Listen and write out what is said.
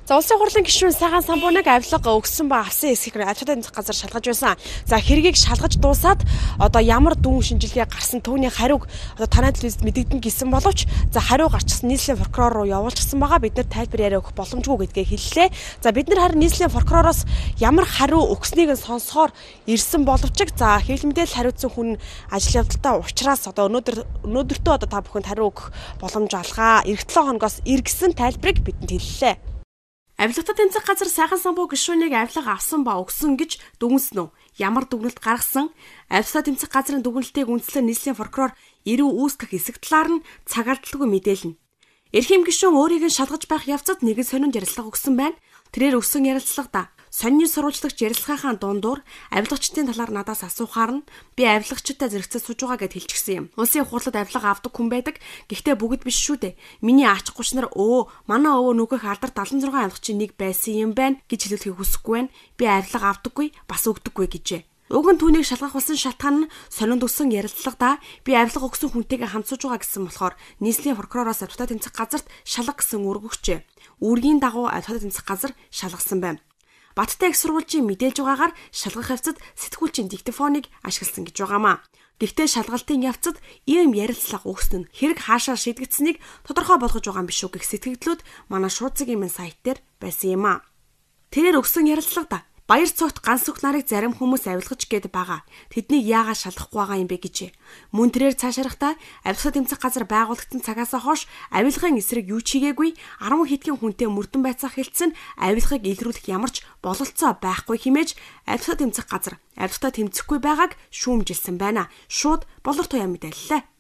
За улсын хурлын гишүүн Сайхан Самбууныг авилга өгсөн ба авсан эсхийг авилгатай тэмцэх газар шалгаж байсан. За хэргийг шалгаж дуусаад одоо ямар дүн шинжилгээ гарсан түүний хариуг одоо танай телевизэд мэдэгдэн гэсэн боловч за хариу гарчсан нийслэлийн прокурор руу явуулчихсан байгаа. Бид нар тайлбар яриа өгөх боломжгүй гэдгээ хэллээ. За бид нар харин нийслэлийн прокуророос ямар хариу өгснийг нь сонсохоор ирсэн боловч за хэвлэл мэдээлэл хариуцсан хүн ажил явдалтай учраас одоо өнөөдөртөө одоо та бүхэнд хариу өгөх боломж алгаа. Эх 7 хоногоос иргэсэн тайлбарыг бидэнд хэллээ. Авилгатай тэмцэх газар Сайхан Самбуу гишүүнийг авилга авсан ба өгсөн гэж дүгнсэн үү? Ямар дүгнэлт гаргасан? Авилгатай тэмцэх газрын дүгнэлтийг үндэслэн нийслэлийн прокурор эрүү үүсгэх хэсэг талаар нь цаг алдалгүй мэдээлнэ. Эрхэм гишүүн өөрийг нь шалгаж байх явцад нэгэн сонинд ярилцлага өгсөн байна. Тэрээр өгсөн ярилцлагада сонины сурвалжлагч ярилцлагынхаа дундуур авилгачдын талаар надаас асуухаар нь би авилгачтай зэрэгцээ сууж байгаа гэд хэлчихсэн юм. Улсын хурлад авилга авдаг хүн байдаг. Гэхдээ бүгд биш шүү дээ. Миний ач гучнар манай өвөө нүгэх алдар 76 авилгачийн нэг байсан юм байна гэж хэлүүлэхийг хүсэхгүй байна. Би авилга авдаггүй, бас өгдөггүй гэжээ. Уг нь түүнийг шалгах болсон шалтгаан нь сонинд өссөн ярилцлагада би авилга өгсөн хүнтэйгээ хамт сууж байгаа гэсэн болохоор нийслэлийн прокуророос авилгатай тэмцэх газарт шалга гэсэн үүрэг өгчээ. Үүргийн дагуу авилгатай тэмцэх газар шалгасан байна. Баттай их сурвалжийн мэдээлж байгаагаар шалгах явцад сэтгүүлчийн диктофоныг ашигласан гэж байгаамаа. Гэхдээ шалгалтын явцад ийм ярилцлага өгсөн нь хэрэг хаашаа шийдэгдсэнийг тодорхой болгож байгаа юм биш үү гэх сэтгэгдлүүд манай шууд цагийн минь сайт дээр байсан юм аа. Тэрээр өгсөн ярилцлагада Баяр цогт ганц сүх нарыг зарим хүмүүс авилгаж гээд байгаа. Тэднийг яагаад шалгахгүй байгаа юм бэ гэжээ. Мөн тэрээр цаашарахдаа авилгатай тэмцэх газар байгуулагдсан цагаас хойш авилгын эсрэг юу ч хийгээгүй 10 хэдхэн хүнтэй мөрдөн байцаах хэлсэн авилгыг илрүүлэх ямар ч бололцоо байхгүй хэмээж авилгатай тэмцэх газар авилгатай тэмцэхгүй байгааг шүүмжилсэн байна. Шууд Болор туяа мэдээллээ.